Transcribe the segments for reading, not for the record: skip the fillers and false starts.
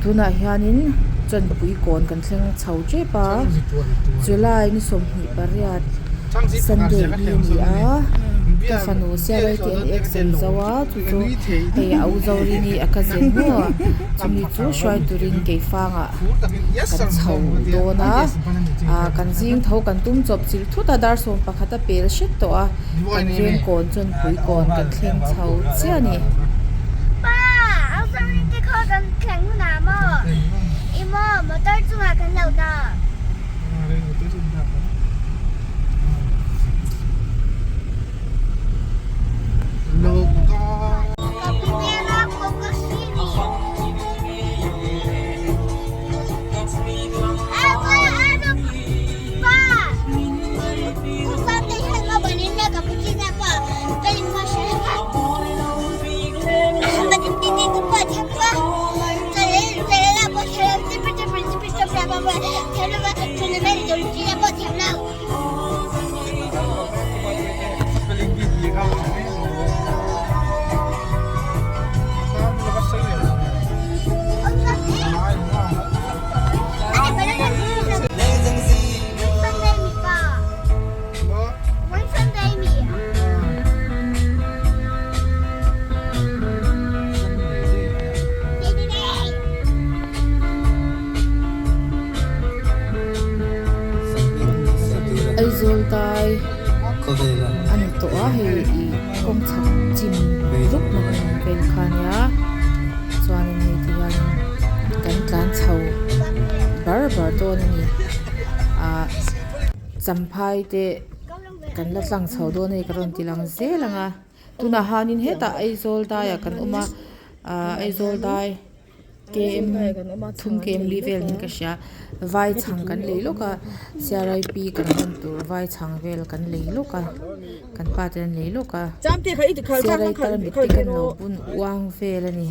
Tunah hianin chawnpui kawn kan thleng chho tep a July ni 28 Sunday hi a ni a ka fanu sialai te an exam zo a chu chu hei a u Zorini a cousin maw chumi chu hruai turin keifangah kan chho dawn a ah kan zing tho kan tum chawp chilh thut a dar 11 a pel hret tawh a kan veng kawn chawnpui kawn kan thleng chho chiah a ni. Pa, au Zorin te khaw kan thleng hunah maw? I maw, motor chungah kan lo dah. Aizawl dai a ni tawh a hei ih kawng chhak chim rup na hmun vel kha a nia chuanin hei ti hianin kan tlan chho bar bar dawn a ni ah champhai te kan la tlang chho dawn a ni ka rawn ti lang zel ang a tunah hianin hetah Aizawl daiah kan awm a ah Aizawl dai km thum km li vel niin ka hria vai chhang kan lei lawk a C R I P kan hman tur vai chhang vel kan lei lawk a kan pa ten an lei lawk a C R I tarmit te kan lo bun uang vel a ni.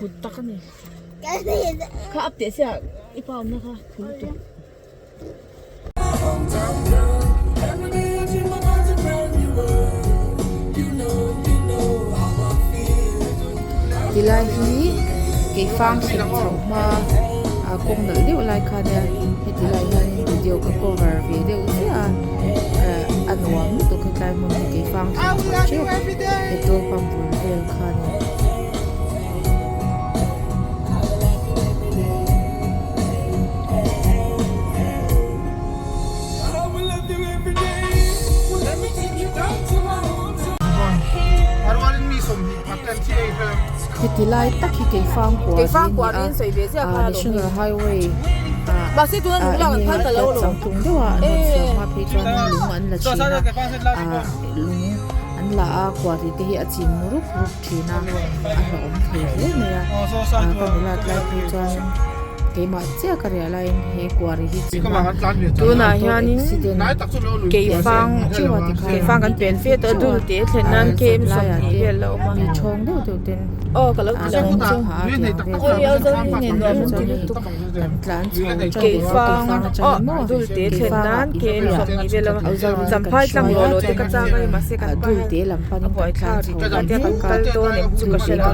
Phut tak a ni kha up teh sia i pa awmna kha phut lutuk. Tilai hi keifang thlen chho hma a kawng nalh deuh lai kha nia heti lai hianin video ka cover ve deuh chiah a a nuam lutuk hetlai hmun hi keifang thlen chho tep petrol pump bul vel kha a ni. Heti lai tak hi Keifang kuar hi a ni a, National Highway ah ah enge changtlung deuh a an rawn siam hma phei chuan lung an la thin a, ah lung an la a kuari te hi a chim rup rup thin a, a hlauhawm thei hle mai a, ah ka nulat lai phei chuan keimah chiah ka riah laiin he kuari hi chim a Tunah hianin keifang keifang kan pen fe tawh a dul te thlen nan kem 20 vel a awm a mi thawng deuh deuh ten aw ka lo ti lo keifang aw dul te thlen nan kem 20 vel a awm a champhai tlang law law te ka chak a mahse kan pa hian a buaithlak rih a tia kan kal dawn em chu ka hre lo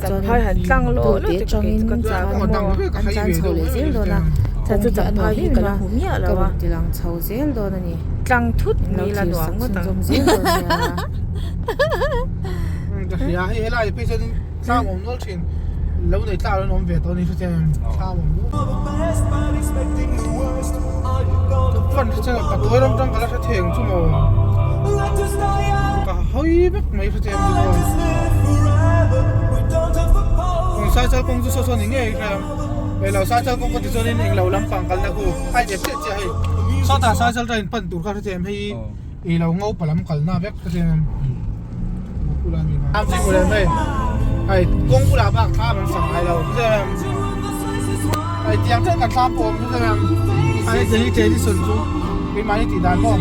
champhai han tlang law law te ka kei chu ka chak a maw an tlan chho leh zel dawn a chhan chu champhai hi ka la hmu miah lo a tilang chho zel dawn a ni tlang thut mai la nuam ngawt ang ka hria hei helai phei chuan thlam awm nual thin lo nei tlar an awm ve tawh a ni hriat hian thlam awm nual fan hre chiang patuai ram tang ka la hre thei ang chu maw ka hawi vek mai hre chiang chu kawng sai chal kawng chu saw saw ni ngei hria hei lo sai chal kawng ka ti chuanin englo lampang kalna khu a inep chiah chiah hei sawtah sai chal train pan tur kha hre chiang hei i lo ngo palam kalna vek hre chiang hei kawng bulah bak thlam an sak ngai lo hei tiang chen kan thlam pawh a awm chiang hei hei tradition chu keimahni tih dan maw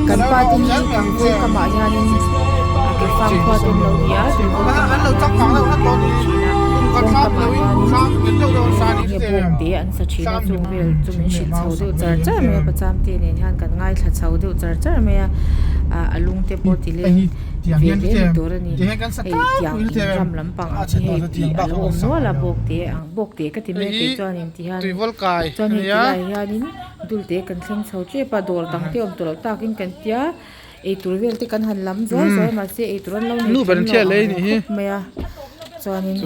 kan pa te hi tuivur kamah hianin a ke fang khua te an lo ni a tuivur kamah hian an lo thin a. te an sa thin a chung vel chu min hrilh chho deuh char char mai a pacham te nen hian kan ngaithla chho deuh char char mai a ah a lung te pawh ti leng ve hle ni tur a ni hei tiang in ram lampang ang hi hei tih a lo awm nual a bawk te ang bawk te ka ti mai kei chuanin ti hian chuan hei ti lai hianin dul te kan thleng chho tep a dawr dang te awm tawh loh takin kan tia eitur vel te kan han lam zuai zuai mahse eitur an lo nei thiam lo ang reng khawp mai a chuanin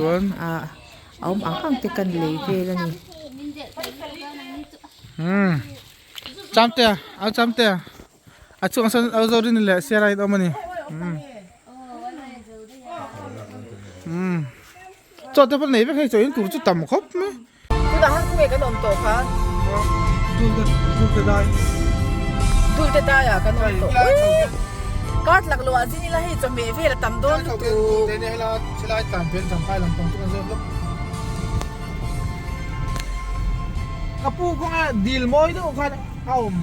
ah a awm ang ang te kan lei vel a ni. Chamtea au chamtea a chungah sawn au Zorini leh Sierra in awm a ni chaw te pawh nei vek hei chaw in tur chu tam khawp mai. Tunah han khawnge kan awm tawh kha? Dulte dai. Dulte dai ah kan awm tawh. Ui! Kar tlak loh ah zin ila hei chawhmeh vel a tam dawn lutuk. Dulte nia hela chilai tlan pen champhai lam pang chu kan zawt lawk. Ka pu khawnge dil mawi deuh khan a awm.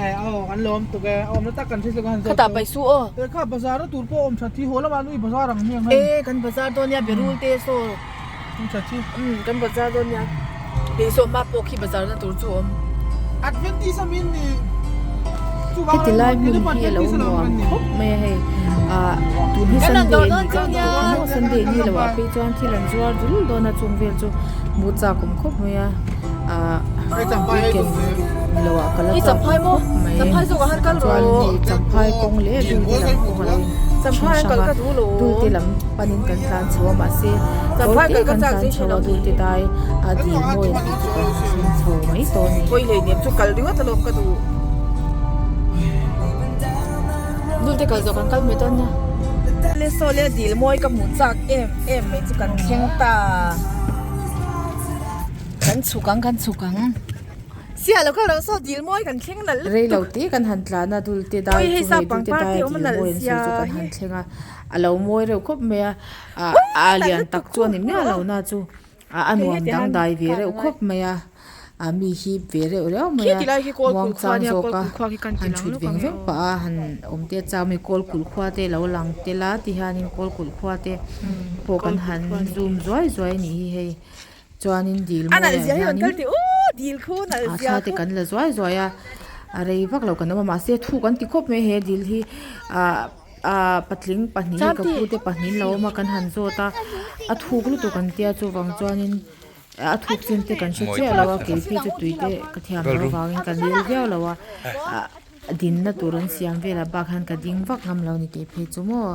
Eh aw kan lawm tuk e awm na tak kan hre han zawt Khata pai su aw. Eh kha bazar a tur pawh awm that hi haw lamah nui bazar ang hmiang hei. Eh kan bazar dawn nia berul te saw. Awm that hi. Um kan bazar dawn nia. Hei saw hma pawh khi bazar na tur chu awm. Adventist a min ni. Heti lai hmun hi a lo nuam khawp mai a hei ah tun hi Sunday a ni kan tih maw Sunday ni loh ah phei chuan thil an zuar dul dawn a chung vel chu hmuh chak awm khawp mai a ah weekend ni loh ah ka la chak awm khawp mai chuan hei champhai kawng leh dulte lam pawh a lo in hrang hrang a dulte lam panin kan tlan chho a mahse tawite kan tlan chho a dulte dai a dil mawi an tih chu kan thleng chho mai tawh a ni. Dulte kal zawh kan kal mai dawn nia. Le saw le dil mawi ka hmuh chak em em mai chu kan thleng ta. Kan chhuk ang kan chhuk ang. Sia lo kal lo saw dil mawi kan thleng nalh lutuk. Rei lo te kan han tlan a dulte dai chu hei dulte dai a dil mawi an sawi chu kan han thleng a. A lo mawi reuh khawp mai a. A lian tak chu a ni miah lo na chu. A nuam dangdai ve reuh khawp mai a, a mi hip ve reuh reuh mai a, muangchang zawka han thut veng veng pah a, han awm te chau mi kawl kulh khua te lo lang tel a tihianin kawl kulh khua te pawh kan han zoom zuai zuai a nih hi hei chuanin dil mawiah hianin a thla te kan la zuai zuai a, a rei vak lo kan awm a mahse thuk an ti khawp mai he dil hi ah. Ahh patling pahnih ka pu te pahnih an lo awm a kan han zawt a a thuk lutuk an tia chuvang chuanin a thuk chin te kan hre chiah lo a keipi chu tui te ka thiam loh avangin ka nel viau lo a ah dinna tur an siam velah bak hian ka ding vak ngam lo a ni tih phei chu maw.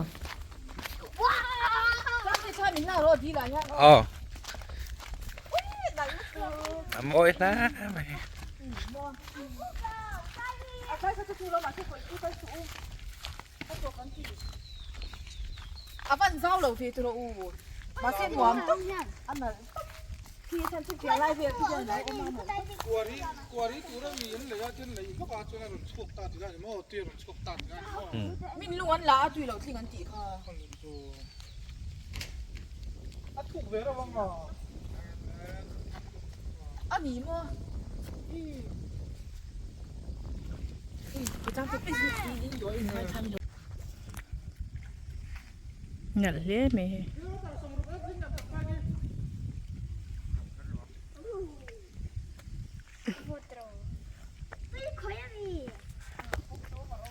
A van zau lo ve tawh u mahse nuam tak a nalh tak khi hian chu piah lai vel khi hian lo awm a nalh tak. Kuari kuari tura mi an lei a tin lei vak a chuan a rawn chhuak ta ti lai ni maw tui a rawn chhuak ta ti lai ni maw. Min lung an la a tui lo tling an tih kha. A thuk ve reuh ang a. A ni maw. Nalh hle mai hei.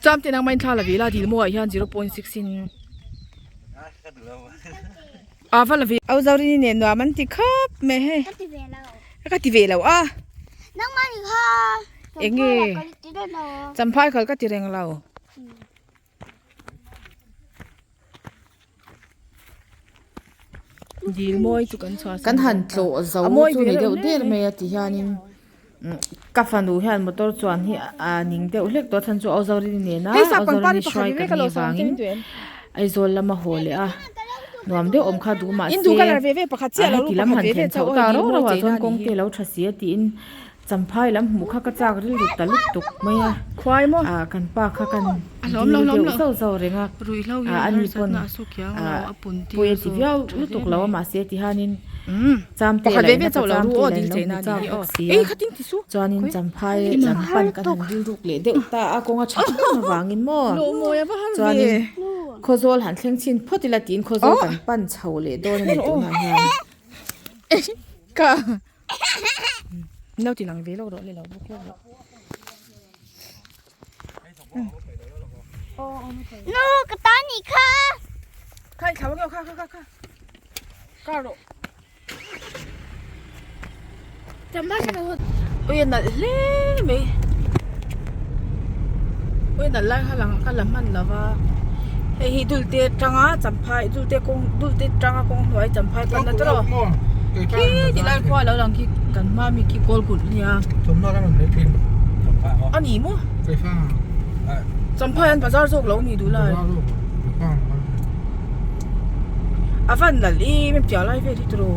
Cham te nang main thla la ve la dil maw ah hian 0.6 in a va la ve. Au Zorini nen nuam an ti khawp mai hei. Ka ti ve lo a. Enge champhai khal ka ti reng lo. Dil mawi chu kan chhuah Kan han tlawh zo chu ni deuh der mai a ti hianin ka fanu hian motor chuan hi a ning deuh hlek tawh a chhan chu Auzorini nena Auzorini hruai kan nih vangin Aizawl lama haw leh a nuam deuh awm kha duh mahse a heti lam han thlen chhoh ta rauh rauh ah chuan kawng te lo tha si a tiin Champhai lam hmuh kha ka chak rilru ta lutuk mai a, ah kan pa kha kan dil deuh zauh zauh reng a, ah ani pawn ah pawi a ti viau lutuk lo a mahse ti hianin Chamte lah in a ka Chamte lah in lo hmu chak bawk si a, chuanin Champhai lam pan kan han rilruk leh deuh ta a kawng a tha em avangin maw chuanin Khawzawl han thleng chhin phawt ila tiin Khawzawl kan pan chho leh dawn a ni tunah hian. Ka Min lo ti lang ve lawk rawh le lo bawk lawk rawh. Nu ka ta nih kha. Kha i thlau ang kha kha kha kha. Ka rawh. Ui a nalh hle mai. Ui a nalh lai kha lang ka la hman lo va. Hei hi dulte tanga champhai dulte kawng dulte tanga kawng hnuai champhai panna tawh a. Khi ti lai khua lo lang khi kan hma mi khi kawl kulh nia. A ni maw? Champhai an bazar zawk lo ni duh lai. A van nalh em em tiang lai vel hi tiraw.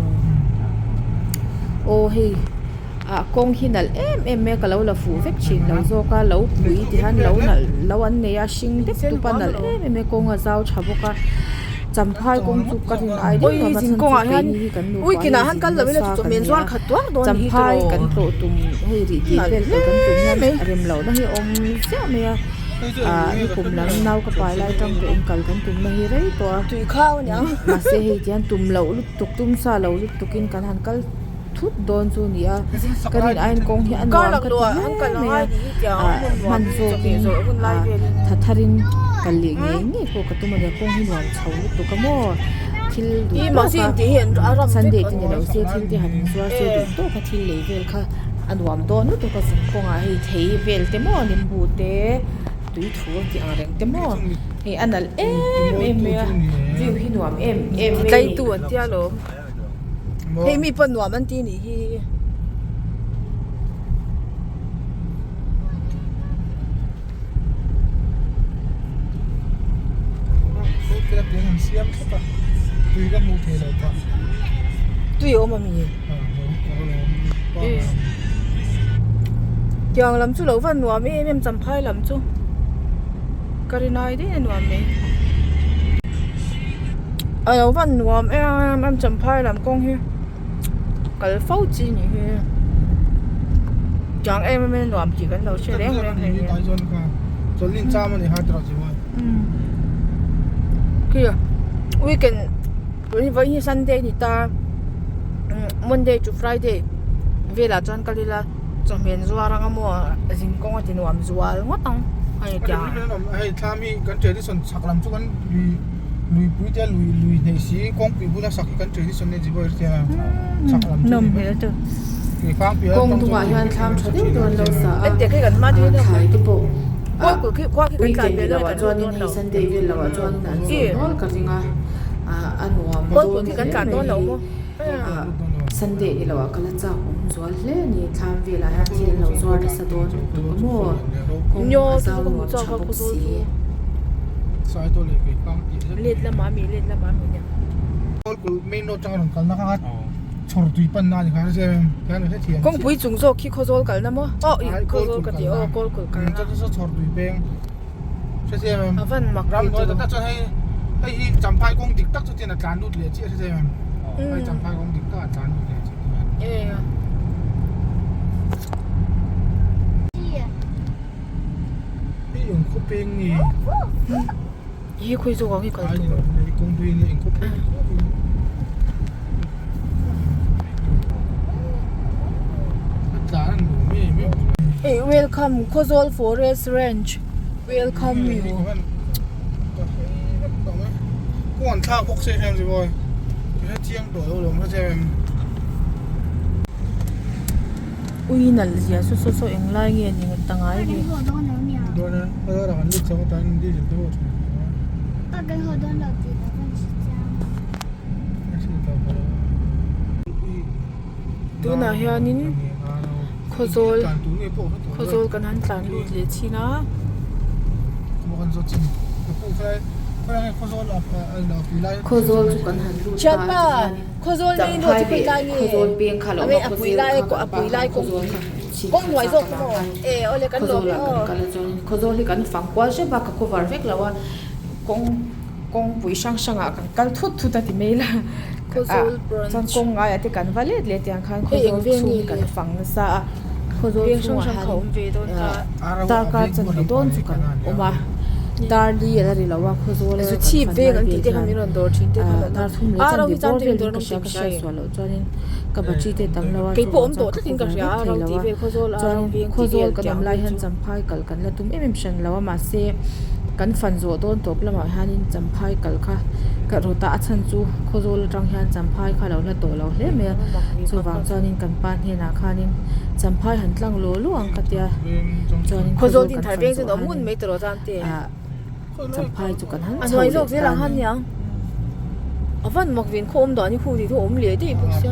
Aw hei ah kawng hi nalh em em mai a ka lo la fuh vek thin lo zawk a lo pui ti hian lo nalh lo an nei a hring dep dup a nalh em em mai a kawng a zau tha bawk a champhai kawng chu ka rin ai deuh lo va chhan chu keini hi kan nupa hi zin nasa kan ni a champhai kan tlawh tum hei rih tih vel kal kan tum hian rem loh na hi a awm chiah mai a ah nikum lam nau ka pai lai tang pawhin kal kan tum na hi rei tawh a mahse hei tihian tum loh lutuk tum sa lo lutuk in kan han kal thut dawn chu a ni a ka rin aiin kawng hi a nuam ka ti hle mai a ah hman zawkin ah tha tharin kal leh ngei ngei pawh ka tum a nia kawng hi nuam chho lutuk a maw thil duh tawk a sunday te ni lo se thil te han inzuar se duh tawk a thil lei vel kha a nuam dawn lutuk a zin kawngah hei thei vel te maw nimbu te tui thu a tih ang reng te maw hei a nalh em em mai a view hi nuam em em mai a ni. Hei mi pawh nuam an ti nih hi. Tui a awm a mi? Tiang lam chu lo va nuam em em champhai lam chu ka rinai daih a nuam mai. A lo van nuam em em champhai lam kawng hi kal fo chi nih hi chang em em a nuam tih kan lo hre reng reng hei khi weekend vawiin hi sunday a ni ta monday to friday velah chuan kal ila chawhmeh an zuar ang a maw zin kawng a ti nuam zual ngawt ang a ni tia. Luipui te lui lui hneih si kawngpui bula sak hi kan tradition a ni bawk tia chak lam chu Nawm hmel chu kawng dungah hian thlam tha deuh dawn lo sa a thlai te pawh weekend ni loh ah chuanin hei sunday vel loh ah chuanin an zawh nual ka ring a a nuam dawn hle mai hei sunday ni loh ah ka la chak awm zual hle a ni thlam velah hian thil an lo zuar nasa dawn lutuk a maw kawng a zau nuam tha bawk si. Let lamah mi let lamah mi nia. Kawngpui chung zawk khi Khawzawl kalna maw? Aw ih Khawzawl ka ti aw Kawlkulh kalna. A van mak ve tawh. Hi khawi zawk ang hi kal tur. Hey welcome Khawzawl Forest Ranch welcome you. Ui nalh zia saw saw saw eng lai nge ni ta ngai ve. Tunah hianin Khawzawl Khawzawl kan han tlan lut leh thin a. Khawzawl chu kan han lut ta a tihianin. Champhai leh Khawzawl peng kha lo awm a Khawzawl kha kan pa khan Khawzawl kha chhin kha chak avang khan Khawzawl ah kan kal a chuanin Khawzawl hi kan fang kual hrep a ka cover vek lo a kawng kawngpui hrang hrang ah kan kal thut thut a ti mai la chuan kawng ngaiah te kan va let leh tiang khan Khawzawl chhung hi kan fang nasa a Khawzawl chhungah hian darkar chanve dawn chu kan awm a. Dar li a la ri lo a Khawzawl a kan fan lai vel hian ah dar thum leh chanve bawr vel hi ka hria ka hriat sual loh chuanin ka battery te tam lo a chuvang chuan ka cover vek thei lo a chuanin Khawzawl kan awm lai hian Champhai kal kan la tum em em hran lo a mahse kan fan zawh dawn tawp lamah hianin Champhai kal kha ka rawt a a chhan chu Khawzawl atang hian Champhai kha a lo hla tawh lo hle mai a chuvang chuanin kan pa hnenah khanin Champhai han tlang law law ang ka tia chuanin Khawzawl Khawzawl din kan thar fan veng chuan zawh awm ngun hianin mai tawh tan te ah Champhai chu kan han a chho hnuai leh zawk zel ta ang a han ni. niang a van mak ven khaw awm dan hi khu tih chu a awm leh daih bawk sia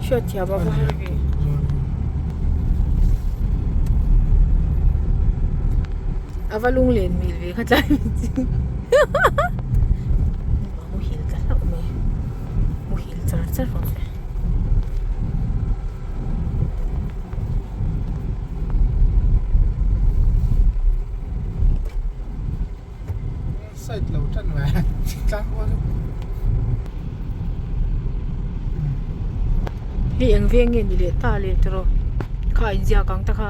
hriat thiam a va har ve. A va lunglen mil ve kha tlai mai chu muhil ta hlauh mai muhil char char rawh se. Side lo tan mai tlang kual chu. Hei eng veng nge ni leh ta le tiraw kha inziak ang ta kha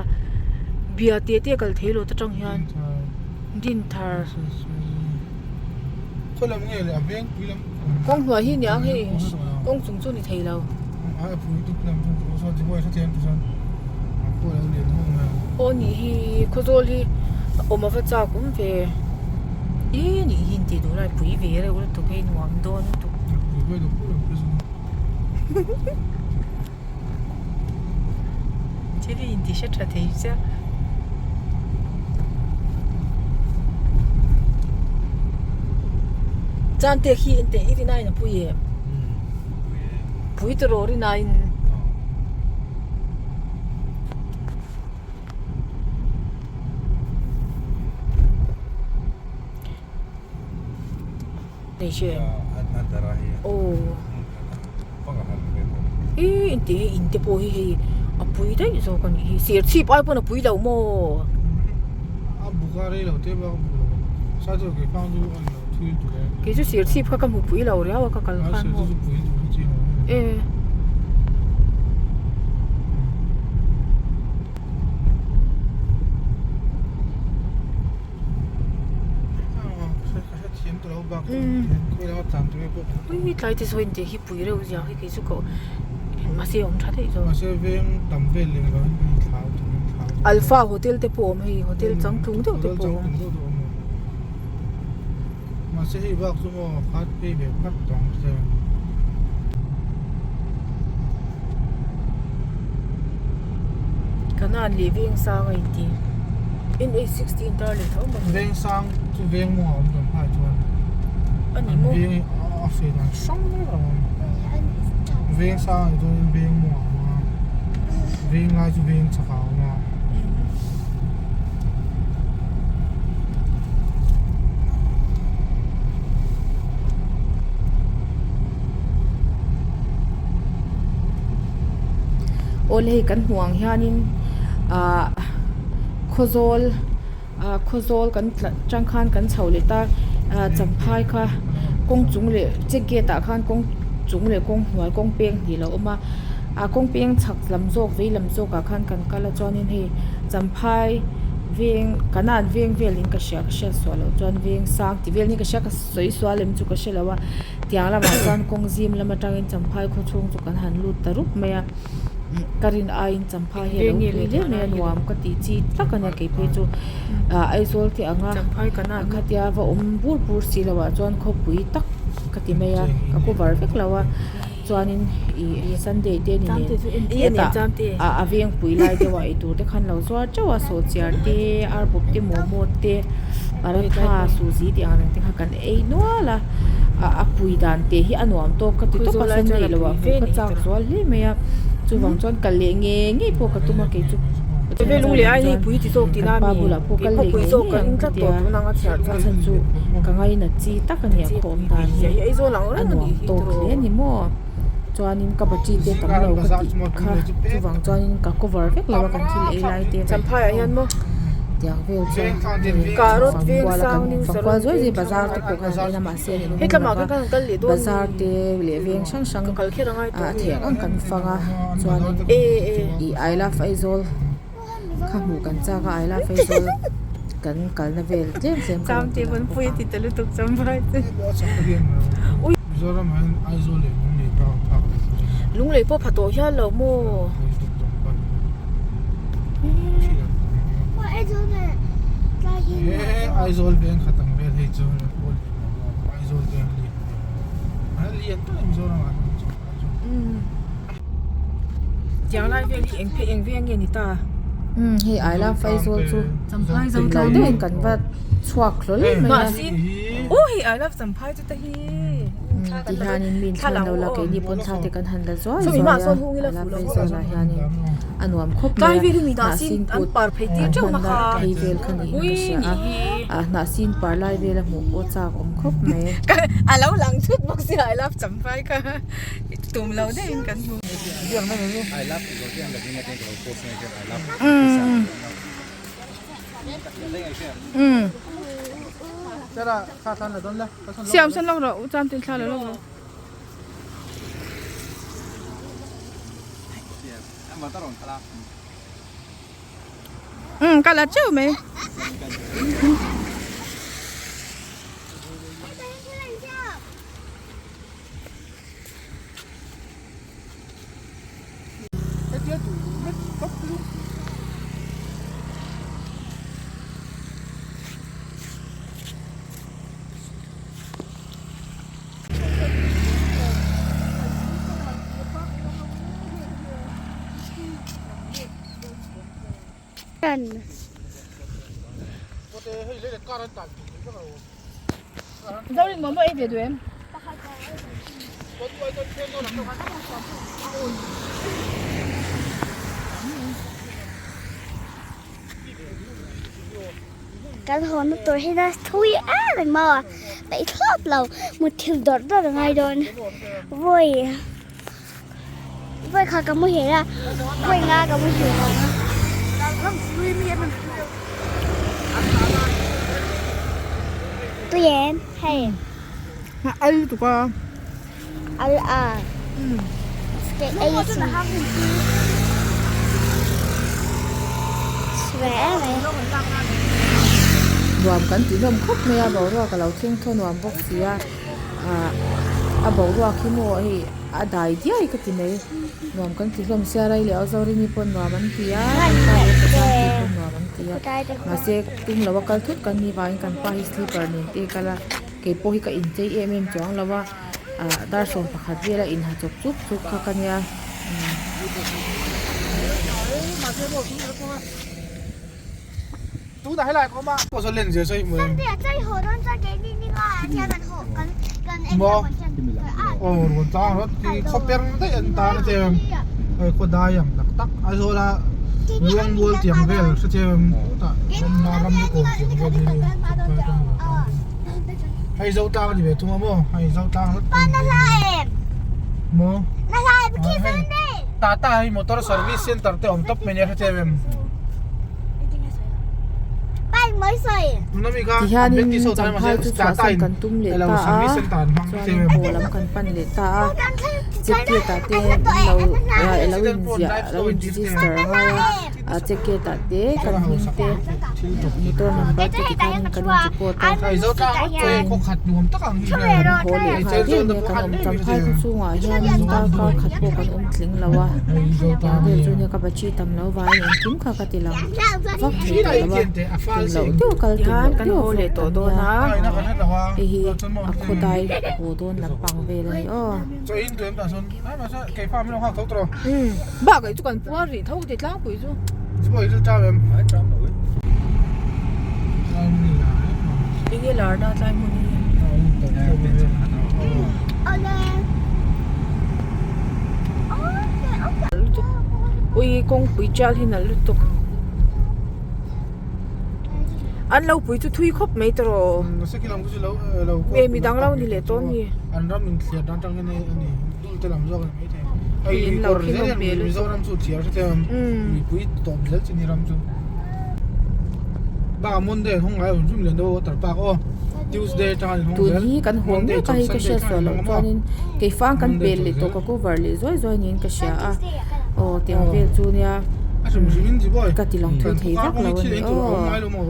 bia te te kal thei lo ta tang hian Dinthar Khaw lam nge le a veng pui lam kawng hnuai hi nia hei kawng chung chu ni thei lo. Aw nih hi Khawzawl hi awm ava chak awm ve ih nih hi intih duh lai pui ve reuh lutuk hei nuam dawn lutuk. Thil hi inti hre tha thei chiah. Chan te khi en teh i rin aiin a pui em? Pui tawh rin aiin. Aw ih engti hei in te pawh hi hei a pui daih zawk a nih hi serchhip ai pawn a pui lo maw kei chu serchhip kha ka hmu pui lo riau a ka kal khan maw e. Ui tlai te sawi intih hi pui reuh zia hi kei chu ka mahse a awm tha daih zawk. Alpha hotel te pawh a awm hei hotel changtlung deuh te pawh a awm. Kanan leh Vengsang a inti NH 16 tar leh tho mai. Vengsang chu veng maw a awm kan phai chuan. A ni maw? Veng a sawi dan hrang hrang a awm. Vengsang ah chuan veng maw a awm a. Veng lai chu veng chak a awm a. Awle hei kan hmuh ang hianin ahh Khawzawl ah Khawzawl kan tlan tang khan kan chho leh ta ah Champhai kha kawng chung leh check gate ah khan kawng chung leh kawng hnuai kawng peng hnih a lo awm a ah kawng peng chhak lam zawk vei lam zawk ah khan kan kal a chuanin hei Champhai veng kanan veng velin ka hria ka hriat suah loh chuan veng sang tih vel hi ka hria ka sawi sual em chu ka hre lo a tiang lamah chuan kawng zim lam atangin Champhai khaw chhung chu kan han lut ta rup mai a ka rin aiin Champhai hi a lo pui hle mai a nuam ka tih chi tak a nia kei phei chu ah Aizawl te anga khatia va awm bur bur si loh ah chuan khawpui tak ka ti mai a ka cover vek lo a chuanin ih Sunday te ni nen hetah ah a veng pui lai deuh ah eitur te khan lo zuar teuh a sawhchiar te arbawp te momo te paratha suzi tih ang reng te kha kan ei nual a ah a pui dan te hi a nuam tawk ka ti tawp a Sunday loh ah hmuh ka chak zual hle mai a chuvang chuan kal leh ngei ngei pawh ka tum a kei chu kan pa bulah pawh kal leh ngei ngei ang ka tia a chhan chu ka ngainat chi tak a ni a khawm dan hi a nuam tawk hle a ni maw chuanin ka battery te tam lo ka tih kha chuvang chuanin ka cover vek lo a kan thil ei lai te tiang vel chu fangkual a kan fangkual zuai zuai bazar te pawh khan en a mahse a ni bazar te leh veng hrang hrang ah theih ang ang kan fang a chuanin ih I love Aizawl kha hmuh kan chak a I love Aizawl. kan kalna vel tlem tlem ka rawn ti lang bawk ang. Lunglei pawh pha tawh hial lo maw? Tiang lai vel hi eng phei eng veng nge ni ta? Umm hei I love Aizawl chu Champhai zo tum lo deuhin kan va chhuak hlawl mai a. Aw hei I love Champhai chu ta hi. Umm ti hianin mi in thla an lo la keini pawn thla te kan han la zuai zuai a I love Aizawl ah hianin a nuam khawp mai a hnahsin kut an hmanna phei vel kha niin ka hria a ah hnahsin par lai vel a hmuh pawh chak awm khawp mai. A lo lang thut bawk sia I love Champhai kha. Tum lo deuhin kan hmu. Siam san lawk rawh u cham tin thla lo lawk rawh. Ka la teuh mai. Zorin momo ei ve duh em? Kan haw na tur hi na thui em em maw a peih thlawt lo mutthilh dawrh dawrh a ngai dawn vawi vawi kha ka muhil a vawi nga ka muhil vang a. Tui em hei. Al lutuk a. Al a. Ke ei chi. Swe em mai. Nuam kan tih hlawm khawp mai a boruak a lo thleng thaw nuam bawk si a ah a boruak hi maw hei a dai diai ka ti mai nuam kan ti hlawm sia rei leh Zorini pawh nuam an ti a kan pa leh ka changte pawh nuam an ti a mahse tum lo a kal thut kan nih vangin kan pa hi slipper nen te a kal a. Kei pawh hi ka inchei em em chuang lo a ah dar 11 vela inha chawp chuk chuk kha ka nia umm. Hei zo tlang a ni ve thung a maw hei zo tlang hlawt Pa na hla em maw na hla em khi sawn de Tata hei motor service center te awm tawp mai nia hre em Pa eng mawi sawi tuna mi kha Ti hianin Champhai chu chhuahsan kan tum leh ta a chuanin haw lam kan pan leh ta a check gate ah te lo lo inziah lo in register a ngai a. A check gate ah te kan hming te motor number te ti khanin kan in report a chuanin kan haw leh nghal vel mai a kan awm champhai khaw chhungah hianin darkar khat pawh kan awm tling lo a tiang vel chu nia ka battery tam lo vangin engkim kha ka ti lang vak thei tawh lo a tum loh deuh kal tum loh deuh vlog kan nia hei hi a khawdai haw dawn lampang vel a ni aw. Bakah chu kan puar rih tho ti tlangpui chu. Enge lar na tlai hmun hi. Ui kawngpui tial hi nalh lutuk. An lo pui chu thui khawp mai tawh. Nge midang lo ni leh tawh a mi. Hei kawr zel hian Mizoram chu thiar hre em mipui tawp zel chi ni ram chu bakah Monday an hawng ngai awm rim lian deuh a water park aw Tuesday atang an hawng Tun zel hi kan haw Monday mek a chawlh hei ka Sunday hriat thleng sual an loh hawng a maw chuanin keifang kan Monday pel leh chawlh tawh zel ka cover leh zuai zuai niin ka hria a aw tiang vel chu nia a hrim hrim in chi boy ka ti lang thui kan thei kawng vak hi lo a thil ni ei tur a awm aw. ngai lo maw.